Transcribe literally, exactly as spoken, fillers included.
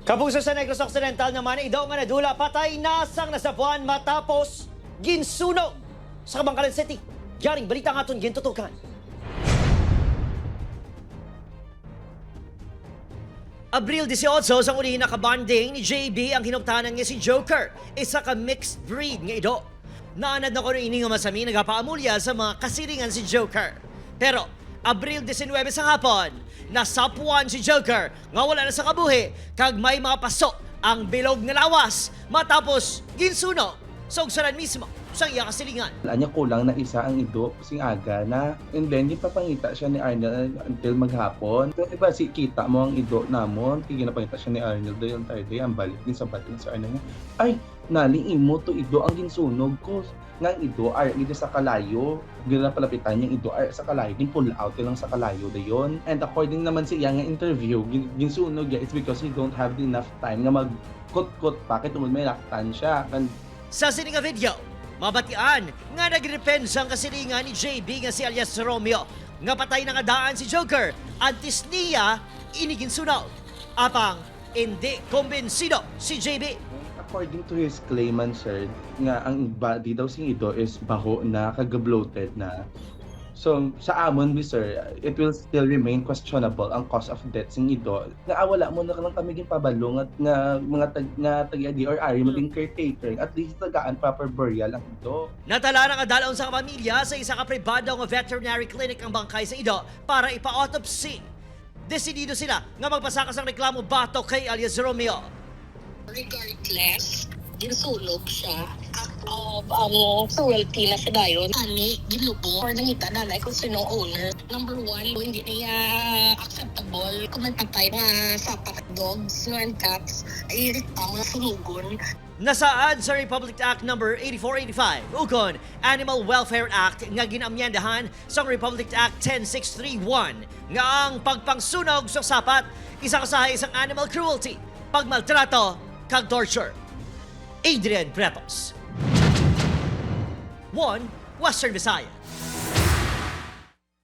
Kapuso sa Negros Occidental naman, ido nga nadula patay na sang nasapuan matapos ginsunog sa Kabankalan City. Yaring balita nga aton gintutukan. Abril dieciocho, sang uli nakabonding ni J B ang hinungtanan nga si Joker, isa ka mixed breed nga ido. Naanad na kuno ini nga masami nagapaamulya sa mga kasilingan si Joker. Pero, Abril diecinuebe sa hapon, nasapuan si Joker nga wala na sa kabuhi kag may mga paso ang bilog nga lawas matapos ginsunog sa ugsaran mismo sang iya kasilingan. Anya kulang na isa ang ido sing aga na, and then ginpapangita siya ni Arnel until maghapon. Pero iba si kita mo ang ido namon, kay ginapangita siya ni Arnel the entire day, ang balik din sa bating sa Arnel nga, "Ay, nali imo to ido ang ginsunog ko." Nga ang ido ar gid sa kalayo, ginapalapitan niya ang ido ar sa kalayo, gin-pull out lang sa kalayo dayon. And according naman sa iya nga interview, gin- ginsunog niya, it's because he don't have enough time nga magkutkot pa kay tungod may laktan siya. And Sa sini nga video, mabatian nga nagrepensa ang kasilingan ni J B nga si alias Romeo nga patay na nga daan si Joker antes niya ini ginsunog. Apang indi kumbinsido si J B. According to his claimant, sir, nga ang body daw sing ido is baho na, kag bloated na. So, sa amon, mi, sir, it will still remain questionable ang cause of death sing ido. Nga, ah, wala mo na lang kami ginpabalo nga, nga mga tag-, nga taga-D R R, maging caretaker. At least, tagaan proper burial ang ido. Natala na nga dal-on sa pamilya sa isa ka pribado nga veterinary clinic ang bangkay sa ido para ipa-autopsy. Desidido sila nga magpasaka sang reklamo batok kay alias Romeo. Regardless, ginsunog siya. Act of, um, cruelty na siya dayon. Ani, ginlubong or nangita na lang kung sino ang owner. Number one, hindi niya acceptable kung may patay na sapat dogs and cats, ay reklamo na sunugon. Nasaad sa Republic Act Number eighty-four eighty-five, ukon Animal Welfare Act nga ginamyendahan sang Republic Act ten six three one nga ang pagpangsunog sa sapat isa ka sahay sang animal cruelty, pagmaltrato, kag torture. Adrian Bretos, One Western Visayas.